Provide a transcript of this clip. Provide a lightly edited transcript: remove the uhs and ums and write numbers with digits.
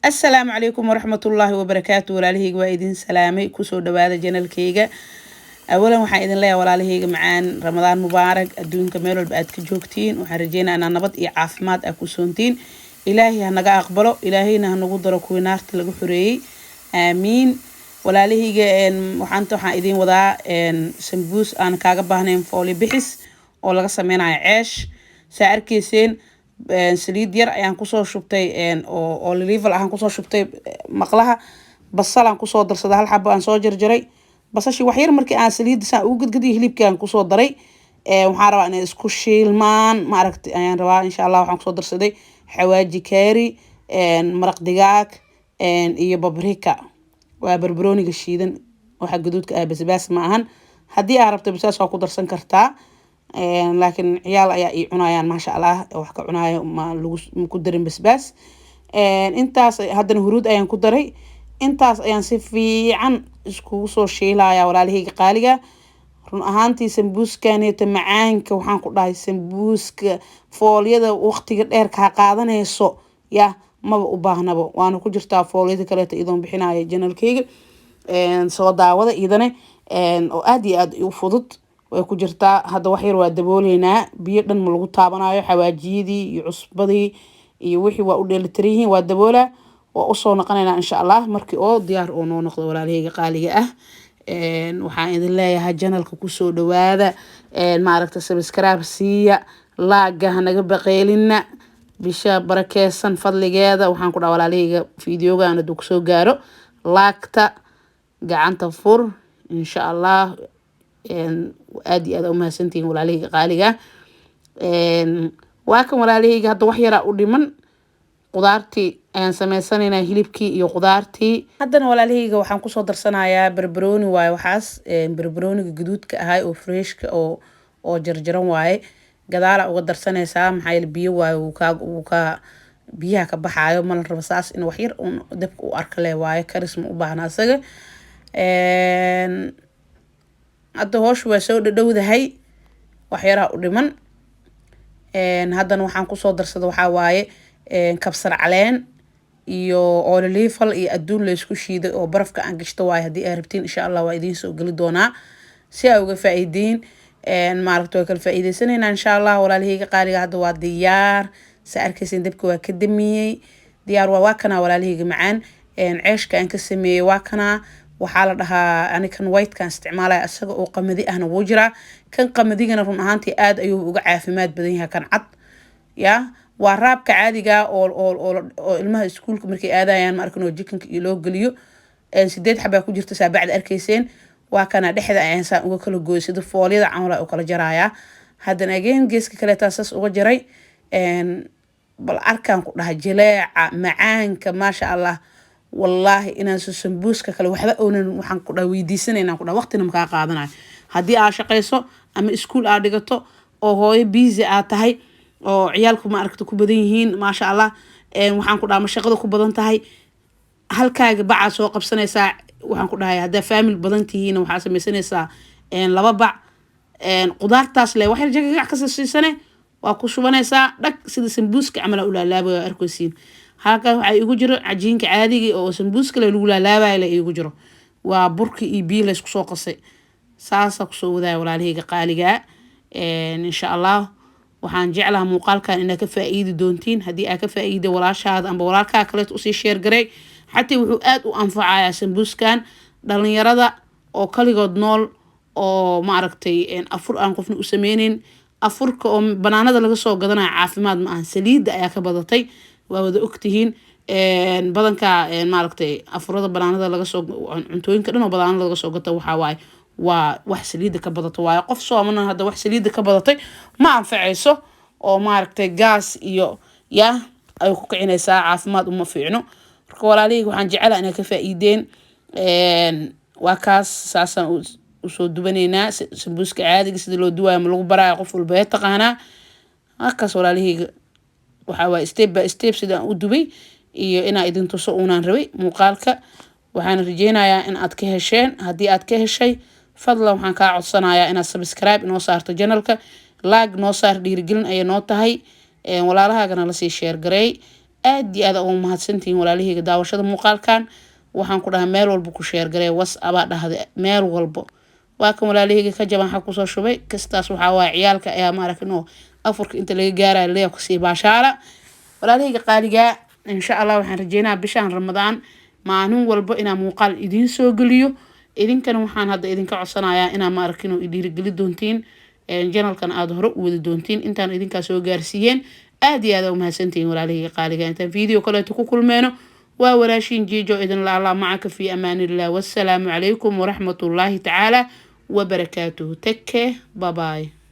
Asalaamu calaykum waraxmatullaahi wabarakaatu. Walaalahayga, waa idin salaamay. Kusoo dhawaada channelkayga. Awalan waxaan idin leeyahay, walaalahayga macaan, Ramadaan mubaarak. Adduunka meel walba aad ka joogtiin, waxaan rajeynaa inaa nabad iyo caafimaad aa ku soontiin. Ilaahay ha naga aqbalo, Ilaahayna ha nagu daro kuwii naarta laga xoreeyey. Aamiin. Walaalahayga, waxaan idiin wadaa sambuus aan kaaga baahnayn fooli bixis oo laga sameynayo ceesh. Saa arkayseen, saliid yar ayaan kusoo shubtay oo olive oil ahaan kusoo shubtay maqlaha. Basalaan kusoo darsaday, hal xabo aan soo jarjaray. Basashii wax yar markii aan saliidda saan ugu gadgadiyo, hilibkii aan kusoo daray. Waxaan rabaa inay isku shiilmaan, ma aragti, ayaan rabaa insha Allah. Waxaan kusoo darsaday xawaaji, kaari, maraq digaag iyo paprika. Waa barbarooniga shiidan, waxa gaduudka ah, basbaas ma ahan. Haddii aad rabto basbaas waa ku darsan kartaa, laakiin ciyaal ayaa ii cunayaan, maasha Allah, wax ka cunayo, ma lagu ku darin basbaas. Intaas haddana huruud ayaan ku daray. Intaas ayaan si fiican iskugu soo shiilaya, walaalahayga qaaliga. Run ahaantii sambuuskaneeta macaanka, waxaan ku dhahay, sambuuska foolyada waqtiga dheer kaa qaadanayso ya maba u baahnabo. Waana ku jirtaa foolyada kaleeta iyadoon bixinaya channelkayga, soo daawada iyadane oo aada iyo aada u fudud way ku jirtaa. Hadda wax yar waa dabooleynaa, biyo dhan ma lagu taabanayo. Xawaajiyadii iyo cusbadii iyo wixii waa u dheelitiran yihiin. Waa daboolaa, waa usoo noqonaynaa insha Allah markii oo diyaar oo noo noqdo. Walaalahayga qaaliga ah, waxaan idin leeyahay channelka kusoo dhawaada, maaragta, subscribe siiya, likega hanaga baqeelina. Bisha barakeysan fadligeeda, waxaan ku dhaha, walaalahayga, videogan hadduu kusoo gaaro, liketa gacanta fur insha Allah. Aada iyo aada umahadsantihiin, walaalahayga qaaliga. Waa kan, walaalahayga, hadda wax yaraa u dhiman. Qudaartii ayaan sameysanaynaa, hilibkii iyo qudaartii. Haddana, walaalahayga, waxaan kusoo darsanayaa barbarooni waaye. Waxaas barbarooniga gaduudka ahay oo freshka oo jarjaran waaye. Gadaala uga darsanaysaa, maxaa yeele biyo waaye, wuu kaa biyaha ka baxaayo. Ma la rabo saas in wax yar uun dabka u arka le waaye, karis ma u baahna asaga. Hadda hooshu waa soo dhadhowdahay, wax yaraa u dhiman. Haddana waxaan kusoo darsada waxaa waaye kabsar caleen iyo olive oil iyo adduun laysku shiiday oo barafka aan gashto waaye. Haddii ay rabtiin, insha Allah waa idiin soo geli doonaa si ay uga faa'iideyn, maaragta, waa kala faa'iideysanaynaa insha Allah. Walaalahayga qaaliga, hadda waa diyaar. Sa arkaysin, dabka waa ka damiyey, diyaar waa kanaa. Walaalahayga macaan, ceeshka aan ka sameeyey waa kanaa. Waxaa la dhahaa, ani kan whitekan isticmaalaya, isaga oo qamadi ahna wuu jiraa. Kan qamadigana run ahaantii aada ayuu uga caafimaad badan yahay kan cad. Ya waa wrapka caadiga oo ilmaha iskuulka markay aadayaan, ma arkin, oo chickenka iyo loo geliyo. Sideed xabaa ku jirta, saa bacda arkayseen. Waa kana, dhexda ayaan saan uga kala gooy, sida foolyada camal u kala jarayaa. Haddana again geeska kaleetaa saas uga jaray. Bal arkaan ku dhaha jileeca macaanka, maasha Allah. Wallaahi inaan sambuuska kale waxba oonan, waxaan ku dhaha, weydiisanayna ku dhaha, waqtina makaa qaadanayo. Haddii aad shaqayso ama iskuul aad dhigato oo hooyo busy aad tahay oo ciyaalku, ma aragta, ku badan yihiin, maasha Allah, waxaan ku dhaha, ma shaqada ku badan tahay, halkaaga bacaa soo qabsanaysaa. Waxaan ku dhahay, haddaa family badan tihiin, waxaa sameysanaysaa laba bac. Qudaartaas le wax yar jagagac kasa siisane, waa ku shubanaysaa dhag, sida sambuuska camal u laalaabaya. Arkaysiin, halkaas waxaa iigu jiro cajiinka caadiga oo sambuuska le lagu laalaabayo le iigu jiro. Waa burki iyo biyo laysku soo qasay. Saasaa kusoo wadaaya, walaalahayga qaaligaa. Insha Allah waxaan jeclaha muuqaalkan inaad ka faa-iidi doontiin. Haddii aad ka faa-iida, walaashaada amba walaalkaa kaleeto usii share garay. Xataa wuxuu aada u anfacayaa sambuuskan dhalinyarada oo kaligood nool oo, maaragtay, afur aan qofna u sameyneyn. Afurka oo banaanada laga soo gadanayo caafimaad ma ahan, saliidda ayaa ka badatay, waa wada ogtihiin. Badanka, maaragtay, afurada banaanada laga soo, cuntooyinka dhan oo banaanada laga soo gato, waxaa waaye waa wax saliidda ka badato waayo. Qof soomana hadda wax saliidda ka badatay ma anfacayso oo, maaragtay, gaas iyo ya ay ku kicinaysaa, caafimaad uma fiicno. Marka, walaalihii, waxaan jecelaha inay ka faa-iideen. Waa kaas, saasaan usoo dubanaynaa. Sambuuska caadiga sida loo duwaayo ma lagu baraayo, qof walba ee taqaanaa. Halkaas, walaalihayga, waxaa waaye step by step sidaan u dubay iyo inaa idin tuso uunaan rabay muuqaalka. Waxaan rajeynayaa in aad ka hesheen. Haddii aad ka heshay, fadlan waxaan kaa codsanayaa inaad subscribe inoo saarto channelka, like noo saar, dhiirigelin ayay noo tahay. Walaalahaagana lasii share gareey. Aad iyo aad ugu mahadsantihiin, walaalahayga, daawashada muuqaalkan. Waxaan ku dhahay meel walba ku share garee, WhatsApp-aa dhahday, meel walbo. Waa kan, walaalahayga, ka jaban waxaa kusoo shubay kastaas. Waxaa waaye ciyaalka ayaa maaragno afurka inta laga gaarayo leeya kusii baashaala. Walaalahayga qaaligaa, insha Allah waxaan rajeynayaa bishaan Ramadaan maalin walba inaan muuqaal idiin soo geliyo. Idinkana waxaan hadda idinka codsanayaa inaa maaragino dhiirigeli doontiin, channelkan aada hore u wadi doontiin intaan idinkaa soo gaarsiiyeen. Aada iyo aada umahadsantihiin, walaalahayga qaaliga. Intaan video kaleeto ku kulmeyno, waa walaashiin Jiijo idin la Allah macaka, fi amaanillah. Wassalaamu calaykum waraxmatullaahi tacaala wabarakaatuhu. Take care, bye bye.